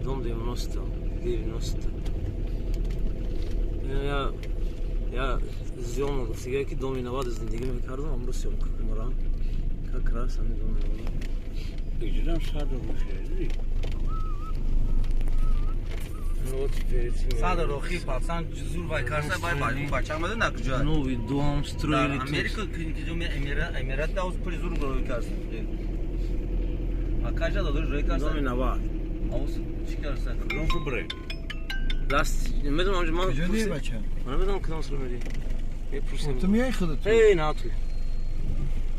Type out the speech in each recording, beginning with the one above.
Дом 90, 90. Я зиём гуфтига ки доми 90 зиндагӣ мекардам, амрӯз съёмка кунам. Как раз ҳамин доми 90. Иҷрам садр мешавад. Ну вот теперь садр охи пацан зур вай карса вай бай бача мада на куҷо. Новый дом строили. Дар Америка клиники ҷо Эмират даус пули зур рой карса. А кажа дадор рой карса. Доми 90. Ауз чӣ карса? Кадом су бре? Даст медонам ман. Куҷо дии бача? Ман намедонам кадом су мери. Мепурсем. Ту меои худат? Эй, на ту.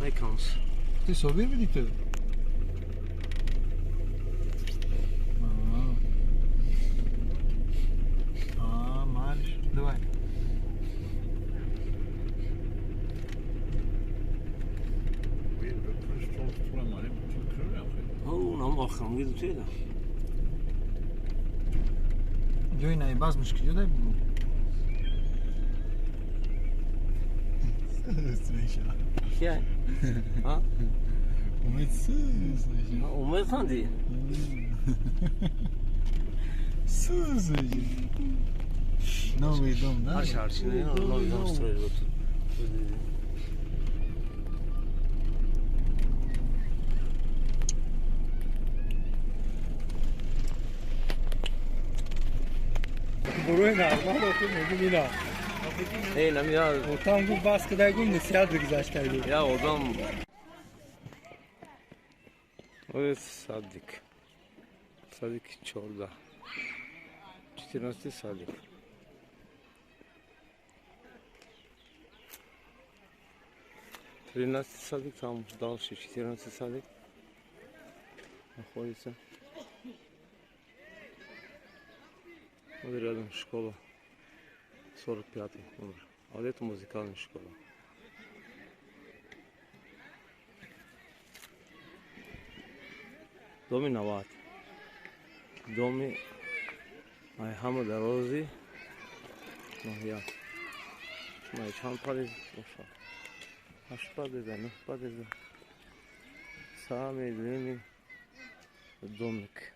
Ай камс. Ты собир бидӣ ту? А, малиш. Давай. Нам охрам виду теда. Ҷои наибаз мушкилё дай бу. Кия? А? Умед сус. Умед ханди? Сус. Новый дом, да? Арш арш, новый дом строили вот тут. Буруи нағма ро ту мегум ина. Эй, нам я Отам гуфт бас кидай гум насиҳат бигзаштай гуфт. Я одам. Вот садик. Садик 14. 14 садик. 13 садик, там дальше 14 садик находится. Вот рядом школа, 45 номер. А вот это музыкальная школа. Доми Нават. Доми Айҳама Дарози ноҳия. Шумо чанд падез боша? 8 падеза, 9 падеза. Самый длинный домик.